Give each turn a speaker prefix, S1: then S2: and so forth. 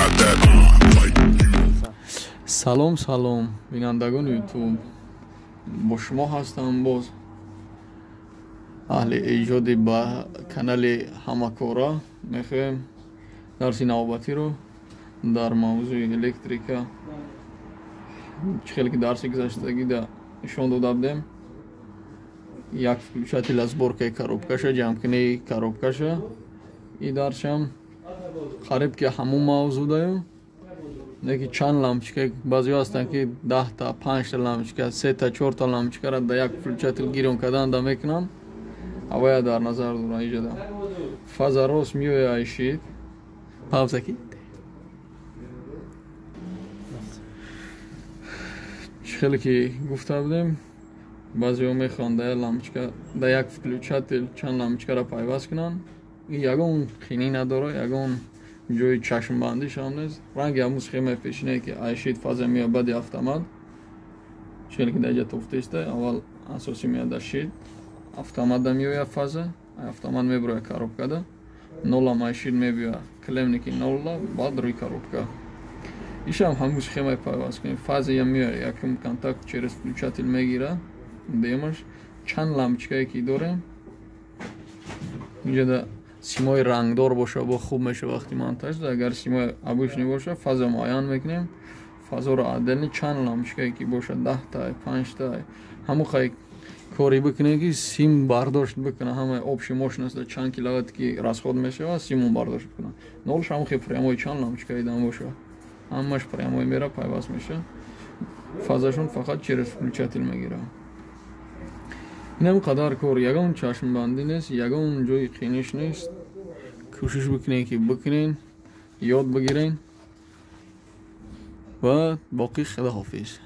S1: Got that like you.
S2: Салом, салом, бинандагони Ютуб, бо шумо ҳастам боз аҳли эҷоди ба канали Ҳамакора. Мехоҳем дарси навбатиро дар мавзӯи электрика, чӣ хеле ки дарси гузаштагида нишон дода будем, як включатель сборкаи коробкаша, ҷамъкунии коробкаша. И дарсам қариб ки ҳамун мавзӯъдаю, неки чанд лампочка. Баъзеҳо ҳастанд, ки 10-та, панҷта лампочка, сета, чорта лампочкаро дар як включатель гирён кардан да мекунанд. Авая дар назар дорам. Иҷода фаза рост меоя, айшид пауза ки чӣ хеле ки гуфта будем, баъзеҳо мехоҳанд дар як лампочка, дар як включатель чанд лампочкаро пайваст кунанд. Ягон қинӣ надора, ягон ҷои чашмбандишам нест. Ранги ҳамун схемаи пешинае, ки айшид фаза меояд, баъди автомат. Чӣ хеле ки дар иҷа тофтеста, аввал асосӣ меояд, дар щит автоматда меояд, фаза автомат мебирояд коробкада, нолам айшид мебиёяд, клемники нолла, баъд рӯи коробка. Ишам ҳамун схемаи пайваст кунем: фазая меояд, якум контакт через включатель мегирад, дуюмаш чанд лампочкае ки дорем. Инҷода симои рангдор боша, бо хуб меша вақти монтаж. Агар симои обычный боша, фаза муайян мекунем, фазоро отдельно, чанд лампочкае ки боша, 10-та, панҷта, ҳамун хай кори бикунем, ки сим бардошт бикуна. Ҳамаи общий мощность чанд киловатт ки расход мешавад, симон бардошт бикуна. Нолш ҳамун хе прямой, чанд лампочкаи дам боша, ҳамаш прямой мера, пайваст меша, фазашон фақат через включатель мегира. Инам қадар кор, ягон чашмбандӣ нест, ягон ҷои қиниш нест. Кӯшиш бикунед, ки бикунен, ёд бигирен ва боқӣ худоҳофиз.